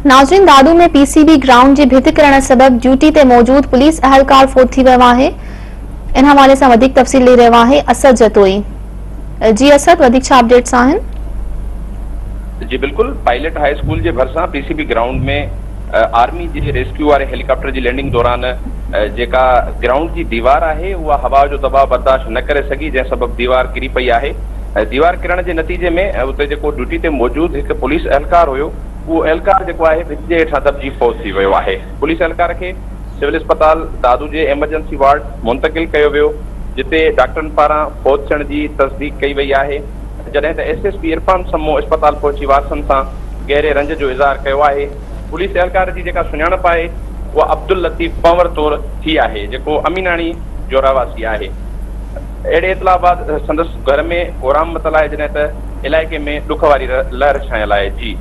ناظرين دادو ۾ پي سي B ground جي ڀت ڪرڻ سبب ڊيوٽي تي موجود پوليس اهلڪار فوت ٿي ويو آهي. ان حوالي سان وڌيڪ تفصيل ڏئي رهيو آهي اسد جتوئي. جي اسد وڌيڪ ڇا اپڊيٽس آهن؟ جي بلڪل پائلٽ هاء اسڪول جي ڀرسان پي سي بي گرائونڊ ۾ آرمي جي ريسڪيو واري هيليڪاپٽر جي لينڊنگ دوران جيڪا گرائونڊ جي ديوار آهي اها هوا جو دٻاء برداشت نه ڪري سگهي جنهن سبب ديوار ڪري پئي آهي ديوار ڪرڻ جي نتيجي ۾ اتي جيڪو ڊيوٽي تي موجود هڪ پوليس اهلڪار هيو اهو اهلڪار جيڪو آهي ڀت جي هيٺان دٻجي فوت ٿي ويو آهي. پوليس اهلڪار کي سول اسپتال دادو جي ايمرجنسي وارڊ منتقل ڪيو ويو جتي ڊاڪٽرن پاران فوت ٿيڻ جي تصديق ڪئي وئي آهي جڏهن ته S S P Irfan Samoon اسپتال پهچي وارثن سان گهري رنج جو اظهار ڪيو آهي. پوليس اهلڪار جي جيڪا سڃاڻپ آهي اها عبداللطيف پنور طور ٿي آهي جيڪو اميناڻي جو رهواسي آهي. اهڙي اطلاع بعد سندس گهر ۾ ڪهرام متل آهي جڏهن ته علائقي ۾ ڏک واري لهر ڇانيل آهي. جي.